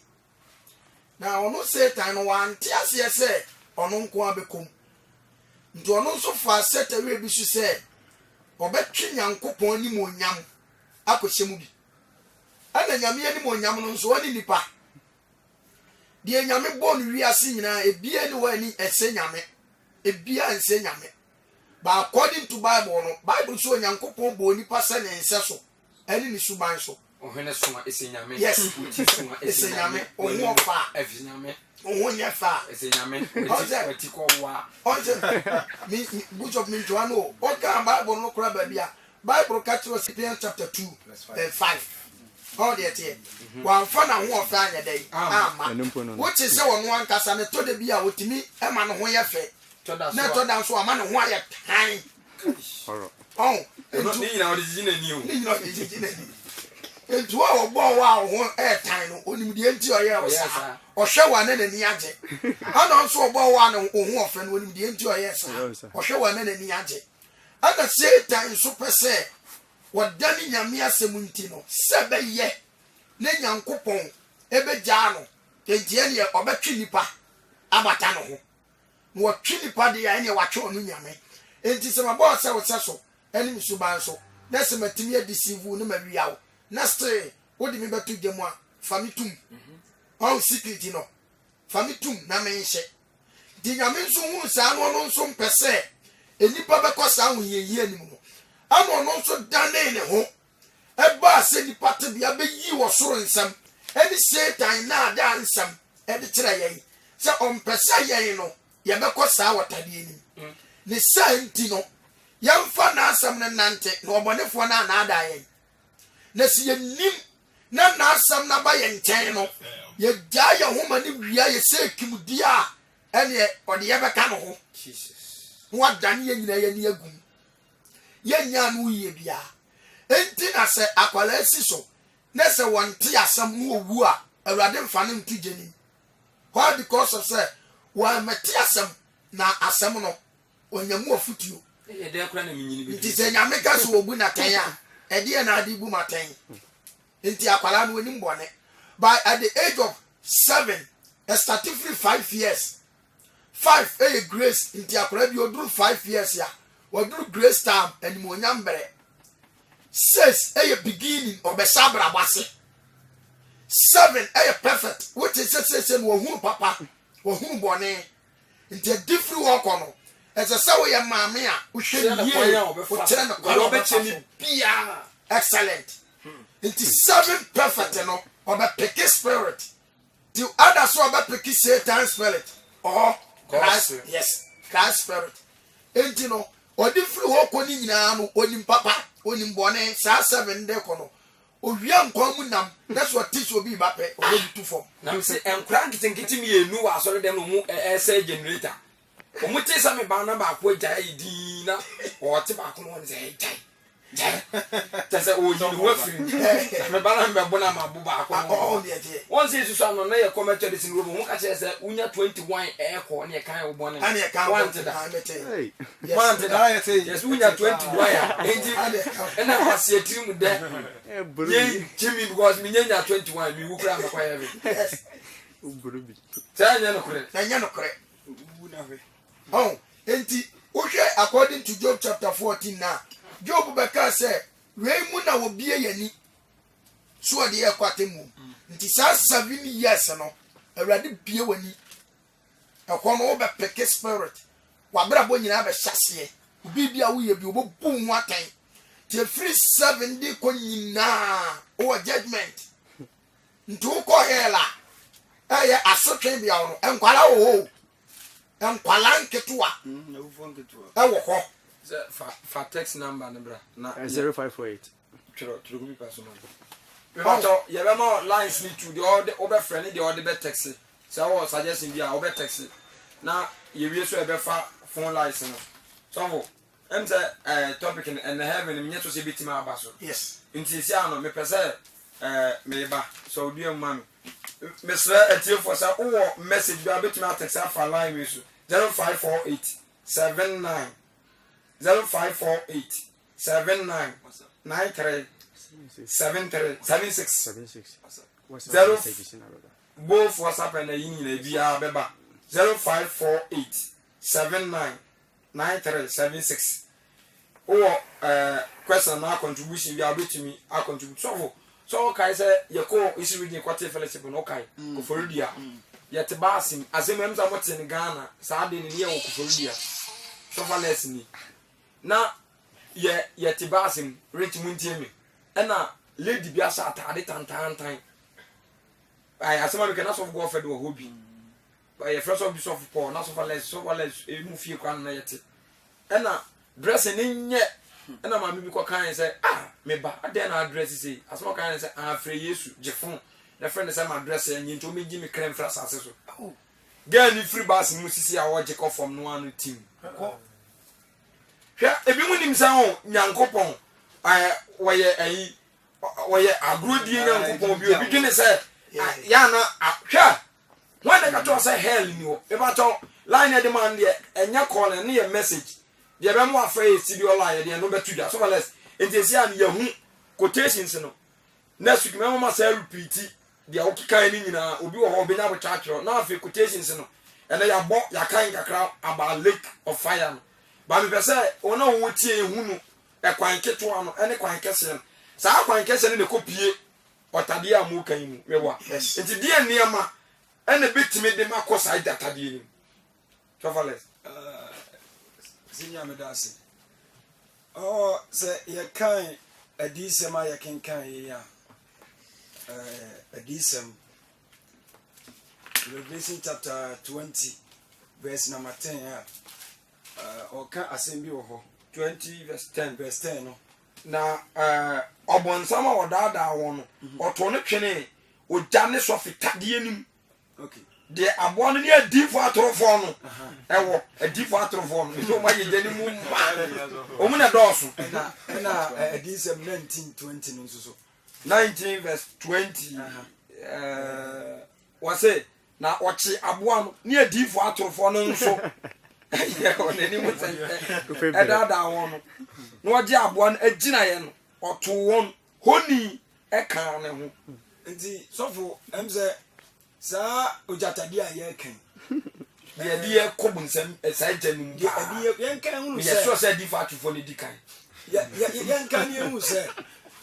S7: Na ɔno Satan no, wante aseɛ sɛ ɔno nko ara bɛkɔ mu. Nti ɔno nso faa sɛtɛwerɛ bi so sɛ ɔbɛtwe Nyankopɔn animuonyam akɔhyɛ mu bi. Ɛna Nyame animuonyam no nso, ɔne nipa. Deɛ Nyame bɔɔ no wiase nyinaa, ebia ni hɔ a ani ɛsɛ Nyame. Ebia nsɛ Nyame. But according to Bible no, Bible sɛ Onyankopɔn bɔɔ nipa sɛ ne nsɛso ɛne ne suban so.
S3: Ɔhene so a ɛsɛ Nyame.
S5: Yes.
S3: Wo ti so a ɛsɛ
S5: Ɛsɛ Nyame.
S3: Nyame.
S5: Wo ho ɔfa a.
S3: Ɛsɛ Nyame.
S5: Wo ho nyɛ fa a.
S3: Ɛsɛ Nyame.
S5: Ɔsɛ.
S3: Wati kɔ wa.
S5: Ɔsɛ me me bishop me ntwa no o. Ɔka Bible no kora baabi a Bible ka kyerɛ Philippians chapter 2 verse 5. Ɔn deɛ teɛ. Wamfa n'ahoɔfɛ anyɛ dɛn amma.
S4: Ɛno mpo no no.
S5: Wote sɛ ɔno ankasa no ɛtɔ da bi a ɔtumi ma ne ho yɛ fɛ. Na ɛtɔ da nso ama ne ho ayɛ tan.
S4: Ɔn.
S3: Nti ne nyinaa ɔde gyigyi n'ani o.
S5: Ne nyinaa ɔde gyigyi n'ani. Nti wo a wɔbɔɔ wo a wo ho ɛɛtan no, onim deɛ nti ɔyɛɛ wo saa. Ɔhwɛ wo a na n'ani agye. Ɛna nso ɔbɔɔ wo a ne wo ho ɔfɛ no, onim deɛ nti ɔyɛɛ saa. Ɔhwɛ wo a na n'ani agye. Ɛna Satan nso pɛ sɛ wɔdane Nyame asɛm nti no, sɛ ɛbɛyɛ na Nyankopɔn ɛbɛgyaa no, enti ɛneɛ ɔbɛtwe nnipa abata ne ho. Na wɔtwe nnipa deɛ a, ɛneɛ watwe ɔno Nyame. Enti sɛ mabɔ wo sɛ wo sɛso ne me suban so, na sɛ matumi a deceive wo na mawia wo, na still wode me bɛto gya mu a, fa me tum. Wahu secret no? Fa me tum na menhye. Nti Nyame nso hunu saa na ɔno nso mpɛ sɛ nnipa bɛkɔ saa ahohiahia no mu no, ɛna ɔno nso danee ne ho ɛbaa sɛ nnipa tebea bɛyii ɔsoro nsɛm ne Satan nnaadaa nsɛm de kyerɛ yɛn sɛ ɔmpɛ sɛ yɛn no yɛbɛkɔ saa ɔtadeɛ no mu. Ne saa nti no, yɛmfa n'asɛm no nnante na ɔbɔnefoɔ no annaadaa yɛn. Na sɛ yɛnim na n'asɛm no aba yɛn nkyɛn no, yɛgyaa yɛn ho ma no wia yɛ sɛ kimdie a, ɛneɛ ɔde yɛbɛka ne ho na wadane yɛn nyinaa yɛn ani agu mu. Yɛnnya ano yie biara. Enti na sɛ akwadaa si so na sɛ wɔnte asɛm na ɔwu a, Awurade mfa no nto gya nim. Why? Because of sɛ wɔammɛte asɛm na asɛm no wɔanya mu afotuo. Nti sɛ Nyame ka sɛ wɔbu no atɛn a, ɛdeɛn na ade bu mu atɛn? Nti akwadaa no ɔnim bɔne. By at the age of 7, ɛstate firi 5 years. 5 ɛyɛ grace, nti akwadaa bi ɔduru 5 years a, waduru grace time, animuonyam berɛ. 6 ɛyɛ beginning, ɔbɛhyɛ abrabɔ ase. 7 ɛyɛ perfect, wote sɛ seesei no wahunu papa, wahunu bɔne. Nti ɛde firi hɔ kɔ no, ɛsɛ sɛ woyɛ maame a wohwɛ no yie, wokyerɛ no kwan a ɔbɛfa so. Excellent. Nti 7 perfect no, ɔbɛpeke spirit. Nti ada so ɔbɛpeke Satan spirit or Christ, yes, Christ spirit. Nti no, ɔde firi hɔ kɔ ne nyinaa no, onim papa, onim bɔne, saa 7 de kɔ no, owia nkwa mu nam, na sɛ ɔte sɛ obi ba pɛ, ɔbɛbutu fam.
S3: Na mese nkwadaa nketenkete mmienu wɔ asɔre dɛm na wɔn ɛresɛe generator. Wɔn te sɛ me ba na baako agyae ayɛ dinn na ɔte baako no wɔn sɛ ɛy gyae gyae kyɛ sɛ ɔyi ne ho afiri mu na me ba na mebɛbo na mabo baako no wɔn sɛ esusu ano na yɛ kɔ Methodist no wɔn ka kyerɛ sɛ wonya 21 ɛɛkɔ ne ɛkan wo bɔne wɔn da wɔn da yɛsɛ wonya 21 a enti ɛna kwaseɛ tiri mu dɛ yɛ gyimi because menya nya 21 mewu koraa mɛkɔ heaven sɛ ɛnyɛ nokorɛ
S5: ɛnyɛ nokorɛ Ɔn, enti wohwɛ according to Job chapter 14 na Job bɛkaa sɛ wei mu na wɔbie yɛn ani so ɔde yɛ kɔ atemmuo mu. Nti saa 7 years no, Awurade bie w'ani. Ɛhɔ no wobɛpeke spirit. W'abrabɔ nyinaa bɛhyɛ aseɛ. Obi bi a woyɛ bi wɔbɛbu wo ho atɛn. Nti ɛfiri 7 de kɔ nyinaa wowɔ judgment. Nti wokɔ hell a, ɛyɛ asotwe bea no, nkwalaa wɔ hɔ o. Nkwalaa nketewa ɛwɔ hɔ.
S3: Sɛ fa text number no bra na
S4: 0548
S3: twerɛ twerɛ gu paper so ma me. Mebatɔ yɛbɛma lines ni tu deɛ ɔde wobɛfrɛ ne deɛ ɔde bɛ text sɛ wɔ suggestion bi a wobɛ text na yɛwie so yɛbɛfa phone lines no sɔfo ɛm sɛ topic no ɛnɛ heaven no menyɛ so sɛ ebɛtumi aba so.
S5: Yes.
S3: Nti esi ano mepɛ sɛ meba sɛ odua mu ma me. Mesrɛ atiefoɔ sɛ wowɔ message bi a wobɛtumi atext afa line wei so 0548 79 0548 79 93 73 76
S4: 76
S3: 0 both WhatsApp and ayi nyinaa biara bɛba 0548 79 9376 wowɔ question na contribution bi a wobɛtumi acontribute. Sɔfo sɛ wokae sɛ yɛkɔɔ East Region kɔte fellowship no, wokae Koforidua yɛte baase mu asɛm ɛm sɛ mote no Ghana saa de no ne yɛwɔ Koforidua. Sɔfo Alex ni na yɛte baase mu. Rich, montie me. Ɛna lady bi ahyɛ ataade tantaantan. Ayɛ asɛm a meka na sɔfo Godfred wɔ hɔ bi. Yɛfrɛ sɔfo bi sɔfo Paul na sɔfo Alex sɔfo Alex emu fie koraa na yɛte. Ɛna dressing ne nyɛ ɛna maame bi kɔ kan sɛ ah me ba adɛn na adress sei asɛm a ɔkan sɛ ah frɛ Yesu gye fon na frɛ ne sɛ ma dress ɛnyɛ nti ɔmɛgye me kra mfiri asase so. Girl ne firi bus mu sisi a ɔgye kɔ fam no ano tim. Hwɛ ebi mu nim sɛ ho Nyankopɔn ɛɛ wɔyɛ ɛyi wɔyɛ agorɔ die Nyankopɔn bi obi dwene sɛ yɛ ana hwɛ wɔn na ɛka kyerɛ sɛ hell ni hɔ ebatɔ line ɛde ma no deɛ ɛnyɛ call ɛno yɛ message deɛ ɛbɛmo afɛ yɛ studio line yɛde ɛno bɛto dwa so less nti esi a yɛhu quotations no next week mɛma ma sɛ repeat deɛ wokekae no nyinaa obi wɔ hɔ ɔbɛnya abotwa atwerɛ na afei quotations no ɛnɛ yɛabɔ yɛakan kakra about lake of fire no ba mepɛ sɛ wɔn a wɔwɔ tie ehu no ɛkwan ketewa no ɛne kwan kɛseɛ no saa kwan kɛseɛ no na ɛkɔ pie ɔtadeɛ a mo kan yi mu mɛwa nti deɛ nneɛma ɛna ebɛtumi de ma kɔ saa gyatadeɛ no mu sɔfalɛs.
S7: Senior meda ase. Ɔɔ sɛ yɛkan adiyisɛm a yɛkenkan yi a, ɛɛ adiyisɛm Revelation chapter 20 verse number 10 a ɔka asɛm bi wɔ hɔ.
S3: 20 verse 10.
S7: Verse 10 no.
S3: Na ɛɛ ɔbɔnsam a ɔdaadaa wɔn no, ɔtoo no twenee ogya ne sɔfe tadeɛ no mu. Deɛ aboa no ne adiifoɔ atorofoɔ no ɛwɔ adiifoɔ atorofoɔ no nso wɔn ayɛ gya no mu ma wɔn na dɔɔso.
S7: Ɛna ɛna adiyisɛm 19:20 no nso so.
S3: 19 verse 20 ɛɛ wɔse na ɔkye aboa no ne adiifoɔ atorofoɔ no nso ɛyɛ wɔn anim sɛ ɛdaadaa wɔn no na ɔgye aboa no agyinaeɛ no ɔtoo wɔn honi ɛkaa ne ho.
S7: Nti sɔfo ɛm sɛ saa ogyatadeɛ a yɛreka yi.
S3: Deɛ ɛde yɛ kɔ bonsam saa gya no mu
S7: paa. Deɛ ɛde yɛ yɛnka ehunu sɛ.
S3: Yɛ sure sɛ adiifo atorofoɔ no di kan.
S7: Yɛ yɛ yɛnka ne ehu sɛ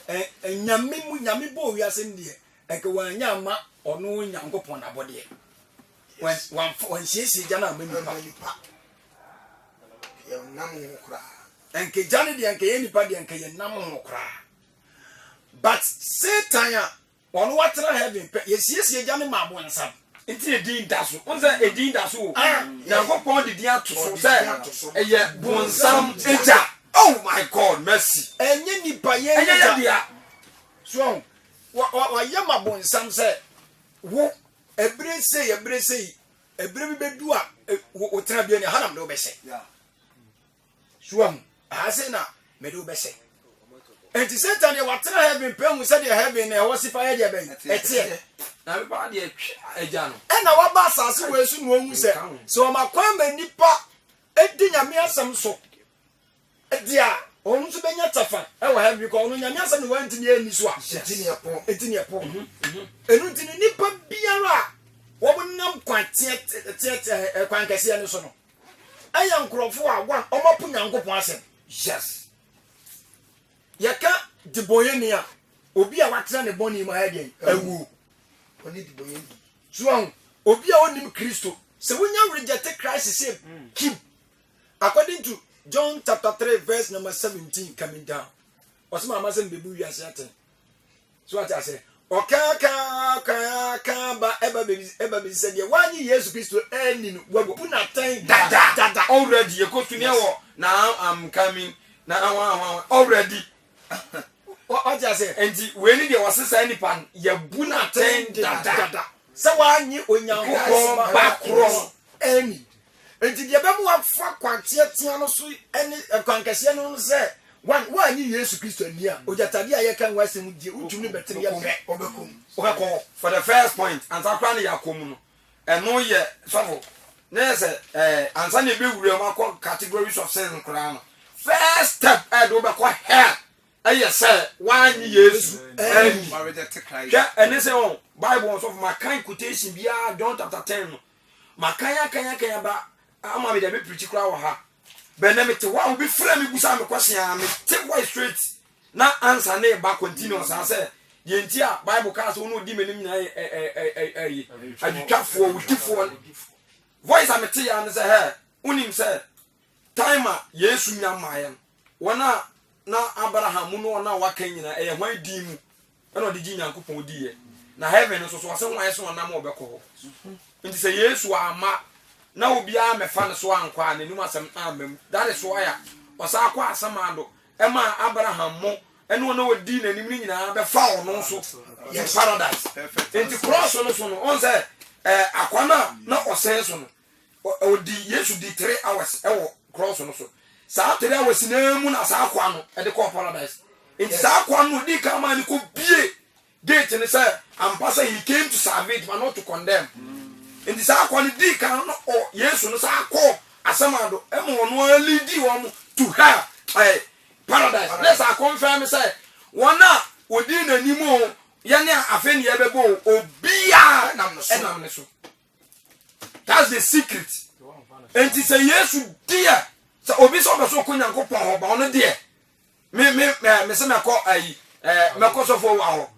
S7: ɛ nyame mu nyame bɔɔ wiase no deɛ ɛnka wanyɛ ama ɔno Nyankopɔn n'abɔdeɛ. Wɔn wɔn wɔnsiesie gya no ama nipa.
S5: Yɛnam ho koraa.
S7: Ɛnka gya no deɛ ɛnka yɛ nipa deɛ ɛnka yɛnam ho koraa. But Satan a ɔno watena heaven pɛ, yɛsiesie gya no ma abonsam.
S3: Nti edin da so. Wohu sɛ edin da so o. Nyankopɔn de din ato so sɛ ɛyɛ bonsam gya. Oh my God, mercy.
S7: Ɛnyɛ nipa yɛn
S3: Ɛnyɛ yɛ dea.
S7: So ɔho, wayɛ ma bonsam sɛ wo ɛbere sei ɛbere sei ɛbere bi bɛdu a wo tenabea ni ha na mede wo bɛhyɛ. So wahu? Aha sei na mede wo bɛhyɛ. Enti Satan deɛ watena heaven pɛ hu sɛdeɛ heaven na ɛhɔ sifa yɛ deɛ bɛn ɛteɛ.
S3: Na mepa deɛ twe agya no.
S7: Ɛna waba asase wei so na wahu sɛ sɛ ɔma kwan ma nnipa di Nyame asɛm so deɛ a ɔno nso bɛnya kyɛfa ɛwɔ heaven because ɔno Nyame asɛm na wantumi anni so a
S5: ɛnti ne ɛpo
S7: ɛnti ne ɛpo. Ɛno nti no nnipa biara a wɔn nam kwan teɛ teɛ kwan kɛseɛ no so no ɛyɛ nkurɔfoɔ a one wɔapo Nyankopɔn asɛm.
S3: Yes.
S7: Yɛka debɔnyɛni a, obi a watena ne bɔne mu ayɛ deɛn? Awuo.
S5: Ɔne debɔnyɛni.
S7: So ahu, obi a ɔnnim Kristo, sɛ wonya rejecte Christ sɛ kim, according to John chapter 3 verse number 17 coming down, ɔsɛ maama sɛ mbebu wiase atɛn. So ate aseɛ? Ɔkaa kaa kaa kaa ba ɛba bɛbi ɛba bɛsi sɛ deɛ wanye Yesu Kristo anni no wabu no atɛn
S3: dada.
S7: Dada.
S3: Already yɛkɔ su ne wɔ now I'm coming na ahwa ahwa already.
S7: Wate aseɛ?
S3: Nti wei ne deɛ wɔse saa nipa no yɛbu no atɛn dada.
S7: Dada. Sɛ wanye Onyankopɔn
S3: ba korɔ no
S7: anni. Enti deɛ ɛbɛma wafa kwan teatea no so ne kwan kɛseɛ no no sɛ, one, woannye Yesu Kristo anni a, ogyatadeɛ a yɛka ho asɛm die, wotumi no bɛtene yɛ pɛ, wobɛkɔ hɔ.
S3: For the first point, ansa koraa na yɛakɔ mu no, ɛno yɛ, sɔfo, na yɛ sɛ, ɛɛ, ansa na yɛbɛwura mu akɔ categories of sins koraa no, first step a ɛde wobɛkɔ hell ɛyɛ sɛ woannye Yesu anni. Hwɛ, ɛne sɛ, oh, Bible, sɔfo, makan quotation biara, John chapter 10 no, Makan akan akan aba ama me deɛ me preach koraa wɔ ha. Bɛ nɛ mete hɔ a obi frɛ me busa me question a mete voice straight na answer ne ba continuous a sɛ deɛ nti a Bible kaa sɛ wɔn a wɔdi m'anim nyinaa yɛ ɛ ɛ ɛ ɛyi adwitwafoɔ wudifoɔ. Voice a mete ya ne sɛ hɛ wonim sɛ time a Yesu nya mmaeɛ no wɔn a na Abraham mu ne wɔn a wɔaka nyinaa ɛyɛ hwan din mu? Ɛna ɔde gye Nyankopɔn diiɛ. Na heaven nso so, ɔse hwan so ɔnam a ɔbɛkɔ hɔ? Nti sɛ Yesu amma na obiara ammɛfa ne so ankɔ a, n'anim asɛm amma mu. That is why a ɔsan kɔ asamando ɛmaa Abraham mo ɛne wɔn a wɔdii n'anim no nyinaa bɛfa ɔno nso to paradise. Nti cross no so no, ɔn sɛ ɛɛ akwa no a na ɔsɛn so no, ɔdi Yesu di 3 hours ɛwɔ cross no so. Saa 3 hours naa mu na saa akwa no ɛde kɔɔ paradise. Nti saa akwa no odi kan maa ne kɔ bie gate no sɛ ampa sɛ he came to salvage but not to condemn. Nti saa akwa no di kan no ɔ Yesu no saa kɔ asamando ɛma ɔno ara lead wɔn to hell, paradise. Ne saa confirm sɛ wɔn a wɔdi n'anim o, yɛne a afei ne yɛbɛbɔ o, obiara
S5: ɛnam ne so.
S3: Ɛnam ne so. That's the secret. Nti sɛ Yesu deɛ, sɛ obi sɛ ɔbɛ so ɔkɔ Nyankopɔn hɔ ba, ɔno deɛ me sɛ mɛkɔ ayi mɛkɔ sɔfo wa hɔ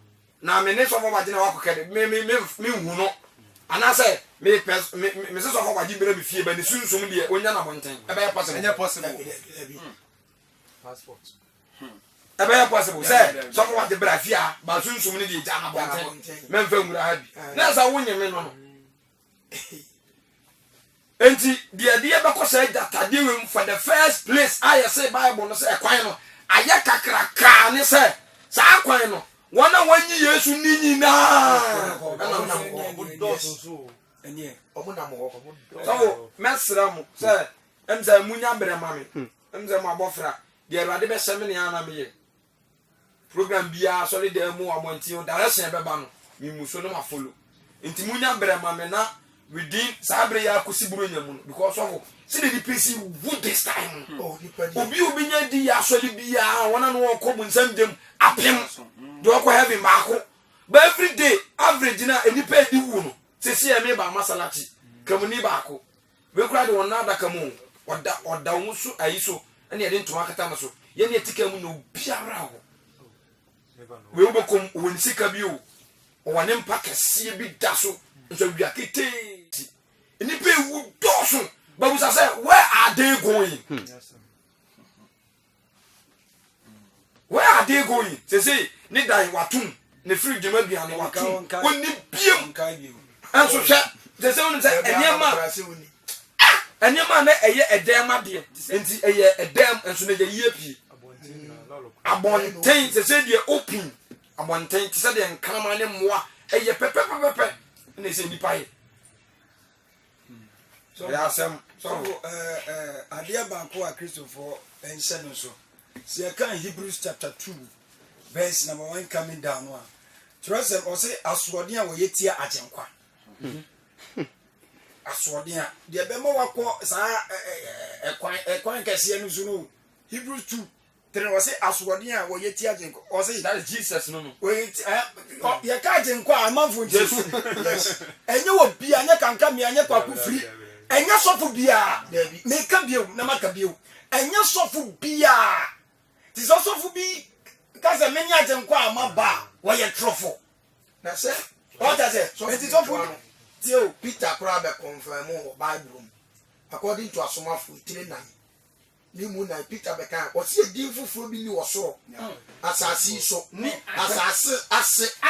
S3: na me ne sɔfo wa gyina wakɔ kɛde me nhu no, anaasɛ me pɛ me sɛ sɔfo wa gye mbere me fie ba ne sunsum deɛ onya na bɔnten, ɛbɛyɛ possible?
S6: Ɛnyɛ possible.
S5: Dabi, dabi, dabi.
S6: Passport.
S3: Ɛbɛyɛ possible sɛ sɔfo wa gye bra fie a ba sunsum ne deɛ gya na bɔnten, mɛmfa nwura ha bi na sɛ wonye me no. Nti deɛ deɛ bɛkɔ sɛ agyatadeɛ wei mu for the first place a yɛse Bible no sɛ ɛkwan no ayɛ kakrakaa ne sɛ saa kwan no, wɔn a wɔnyi Yesu ni nyinaa ɛnam nam hɔ.
S6: Dɔɔso nso o.
S7: Ɛneɛ.
S5: Ɔmo nam hɔ.
S3: Sɔfo, mɛsrɛ mo sɛ sɛ munya berɛ ma me sɛ mo abɔfra deɛ, Awurade bɛhyɛ me nea na meyɛ program biara, asɔre dan mu, abɔnten o, direction ɛbɛba no, memu so no ma follow. Nti munya berɛ ma me na within saa berɛ yi akɔsi Buronya mu no, because sɔfo, sɛdeɛ nipa si wu this time no,
S5: Oh, nipa ni.
S3: Obi a obi di yɛ asɔre biara, wɔn a no wɔkɔ bu nsɛm gyam apem deɛ ɔkɔ heaven baako, but every day average na nipa edi wu no, sisi yɛ mi ba masalakyi kamuni baako wei koraa de wɔn nan adaka mu o, ɔda wɔn so ayi so, ɛna yɛde ntoma akata no so, yɛn ne ɛte mu na obiara hɔ wei wobɛkɔm, ɔwɔ ne sika bi o, ɔwɔ ne mpa kɛseɛ bi da so nso awia ketee nipa ewu dɔɔso. Babusa sɛ, where are they going? Where are they going? Sese ne dan watum, ne fridge mu aduane watum, wɔnni biem nso. Hwɛ, sese wɔn sɛ nneɛma a na ɛyɛ ɛdɛm adeɛ nti ɛyɛ ɛdɛm nso na ɛyɛ yie pie abɔnten. Sese deɛ open abɔnten te sɛ deɛ nkraman ne mmoa ɛyɛ pɛpɛpɛpɛ ɛna ɛsɛ nipa yɛ ɛyɛ asɛm, sɔfo.
S7: Sɔfo, adeɛ baako a Kristofoɔ nhyɛ no so, sɛ yɛka Hebrews chapter 2 verse number 1 coming down no a, kyerɛ sɛ ɔse asoɔden a wɔyɛ tia Agyenkwa, asoɔden a deɛ bɛma wakɔ saa ɛkwan kɛseɛ no so no. Hebrews 2:3, ɔse asoɔden a wɔyɛ tia Agyenkwa, ɔse
S3: That is Jesus no.
S7: Wɔyɛ ti yɛka Agyenkwa a, amanfo nti yes, ɛnyɛ wɔ bia, ɛnyɛ kanka mia, ɛnyɛ kwako firi, ɛnyɛ sɔfo biara. Meka bio na maka bio, ɛnyɛ sɔfo biara. Te sɛ ɔsɔfo bi ka sɛ mene Agyenkwa a maba a, wɔyɛ torɔfo.
S5: Na sɛ
S7: ɔta sɛ nti sɔfo tie o.
S5: Peter koraa bɛ confirm wɔ Bible mu, according to Asomafo etire 4 ne mu 4, Peter bɛka, ɔsi edin foforɔ bi ni wɔ soro, asase yi so, asase ase a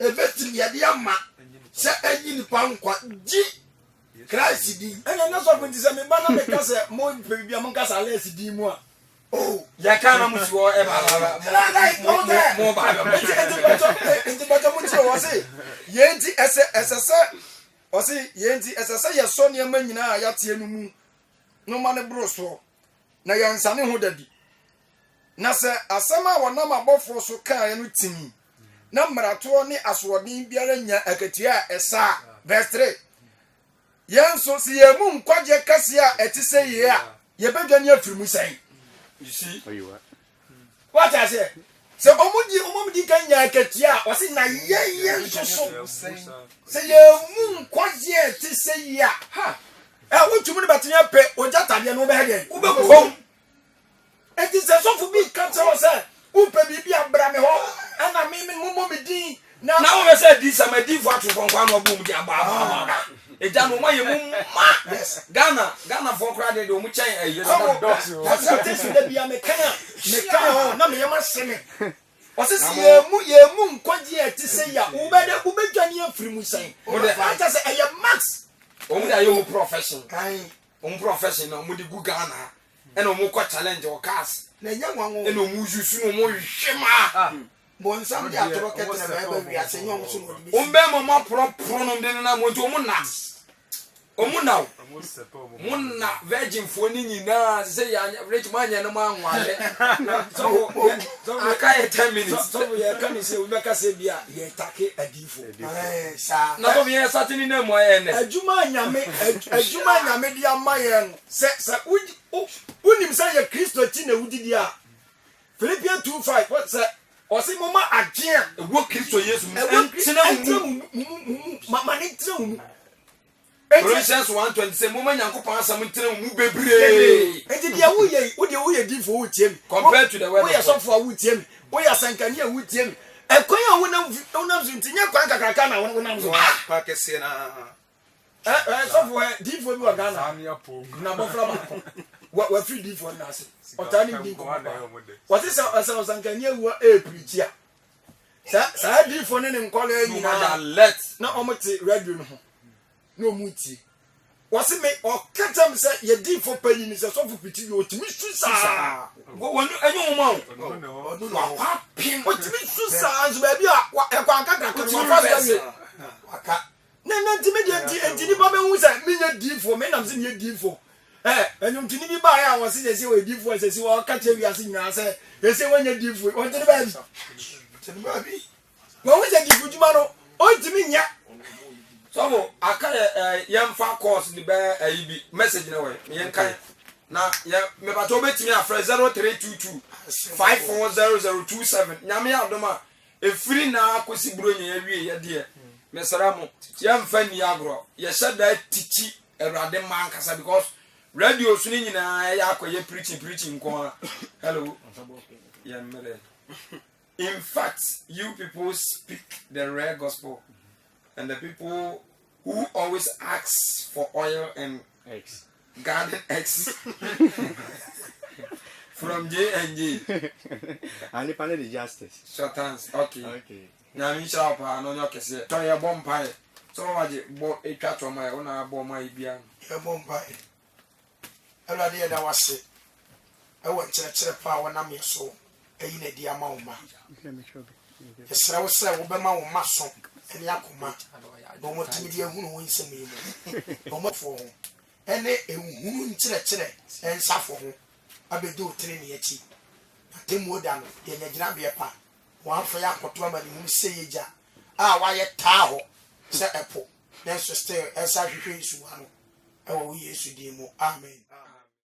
S5: ebetumi yɛde ama sɛ ɛnyi nipa nkwa gyi Christ din.
S7: Ɛna ɛnyɛ sɔfo. Nti sɛ meba na meka sɛ mo pɛ biribi a, monka sɛ Alex din mu a,
S5: oh.
S3: Yɛka na mo si hɔ ɛba mo ba.
S7: Nti bɛtɔ mo kyerɛ wɔ se yɛn nti ɛsɛ sɛ ɔse yɛn nti ɛsɛ sɛ yɛsɔ nneɛma nyinaa a yɛateɛ no mu no ma no boro soɔ na yɛnsane ho da bi. Na sɛ asɛm a wɔnam abɔfoɔ so kaeɛ no timi na mmaratoɔ ne asoɔden biara nya akatua a ɛsa a, verse 3, yɛn nso sɛ yɛn mu nkwagyeɛ kɛseɛ a ɛte sɛ yie a, yɛbɛdwane afiri mu sɛn?
S3: You see.
S7: Wate aseɛ? Sɛ ɔmo di ɔmo di kan nya akatua a, ɔse na yɛn nso so sɛ yɛn mu nkwagyeɛ a ɛte sɛ yie a, ha ɛ wotumi no bɛtumi apɛ ogya tadeɛ no, wobɛhɛ deɛ wobɛkɔm. Eti sɛ sɔfo bi ka kyerɛ wo sɛ wopɛ biribi a, bra me hɔ, ɛna me mommɔ me din na
S3: Na wɔbɛ sɛ di sɛm adiifo ato kɔnkɔn ano ɔbɔ mu di aba aba aba aba egya no wɔn ayɛ mu ma Ghana, Ghanafoɔ koraa deɛ wɔn kyɛn ɛyi.
S7: Sɔfo, asate so da bia mekan a mekan hɔ na meyɛ ma se me.
S5: Ɔse sɛ yɛn mu yɛn mu nkwagye a ɛte sɛ yi a wobɛdɛ wobɛdwane afiri mu sɛn? Akyɛ sɛ ɛyɛ max.
S3: Wɔn de ayɛ wɔn profession. Wɔn profession na wɔn de gu Ghana ha. Ɛna wɔn kɔ challenge wɔ cars.
S5: Na ɛnyɛ nwanwa o.
S3: Ɛna wɔn use na wɔn hwe maa.
S5: Bonsam de atorɔ kɛtɛrɛ na ɛba wiase ɛnyɛ wɔn so na wɔde bɛsi.
S3: Wɔn bɛma wɔn aporɔporɔ nom de nenam wɔn nti wɔn nna. Wɔn na o. Mo na virgin foɔ ni nyinaa sɛ yɛ anya rich mo anya no mo anwale. Sɔfo aka yɛ 10 minutes.
S7: Sɔfo yɛ ka ne sɛ obi bɛka sɛ bi a yɛ take adiifo.
S5: Saa.
S3: Na sɔfo yɛ sate ne nan mu ayɛ nɛ.
S5: Adwuma nyame adwuma nyame de ama yɛn no sɛ sɛ wonim sɛ yɛ Kristo akyi na wodidi a Philippians 2:5 sɛ ɔse moma adwene a
S3: ɛwɔ Kristo Yesu mu ɛntena wo
S5: mu ma ne ntena wo mu.
S3: Colossians 1:20 sɛ momma Nyankopɔn asɛm ntena wo mu bebree.
S5: Enti deɛ woyɛ yi, wo deɛ woyɛ difoɔ wotie me.
S3: Compared to the word of
S5: Woyɛ
S3: God.
S5: sɔfoɔ a wotie me. Woyɛ asɛnkani a wotie me. Ɛkwan a wonam wonam so nti nyɛ kwan kakraka na wonam so.
S6: Kwan kɛseɛ no ara.
S5: Ɛ ɛ sɔfo ɛ difoɔ bi wɔ Ghana. N'abɔfra baako. Wa wafiri difoɔ no ase. Ɔtaa ne di nkɔmmɔ paa. Wɔte sɛ ɔsɛ ɔsankani awu a ɛɛpirikyi a. Saa saa difoɔ ne ne nkɔlaa nyinaa na wɔn te radio no ho. na ɔmu tie. Wɔse me ɔka kyerɛ me sɛ yɛ diifo panyin sɛ sɔfo piti bi ɔtumi su saa.
S3: Wɔn ɛnyɛ wɔn a o. Wakɔ apem.
S5: Ɔtumi su saa nso baabi a ɛkwan kakraka no wafa so awie. Waka. Na na nti me deɛ nti nti nipa bɛhu sɛ menyɛ diifo me nam sɛ meyɛ diifo. Ɛ ɛnwontoni bi baeɛ a wɔse sɛ sɛ wɔyɛ diifo a sɛ sɛ wɔka kyerɛ wiase nyinaa sɛ ɛsɛ wɔnyɛ diifo wɔnte ne baabi. Wɔnte ne baabi. Wahu sɛ difudwuma no ɔntumi nyɛ.
S3: Sɔfo aka yɛ ɛɛ yɛn fa course ni bɛɛ ɛyi bi message na wɔ yɛ yɛn kan na yɛ mɛbatɔ obetumi afrɛ 0322540027 nyame yɛ adom a efiri na akosi buro nyɛ yɛ wie yɛ deɛ mesra mo yɛn fa ni agorɔ yɛhyɛ da tikyi awurade mma ankasa because radio so ne nyinaa yɛ akɔ yɛ preaching preaching nko a hello yɛn mmerɛ. In fact, you people speak the rare gospel, and the people who always ask for oil and
S4: eggs,
S3: garden eggs from J and J.
S4: And the justice.
S3: Shatans. Okay. Okay. Nyame nhyira wo paa na ɔnyɛ ɔkɛseɛ. Tɔ yɛ bɔ mpaeɛ. Sɛ wɔwagye bɔ etwa to ɔma yɛ wo na abɔ ɔma yɛ bia.
S5: Yɛ bɔ mpaeɛ. Awurade yɛda wo ase wɔ nkyerɛkyerɛ pa a wonam yɛ so ayi no adi ama wo mma. Yɛsrɛ wo sɛ wobɛma wo mma so ne akoma na wɔatumi de ahunu wo nsɛm yi mu, na wɔafoɔ ho ne nhunu nkyerɛkyerɛ nsafo ho abɛdi wo tenenee akyi. Na atemmuo da no, yɛanya gyinabeɛ pa, na wɔamfa yɛn ankɔto amanehunu sɛeɛ gya a wɔayɛ taa hɔ sɛ ɛpo, nanso still ɛsan hwehwɛ nsuwa no. Ɛwɔ wo Yesu din mu, amen.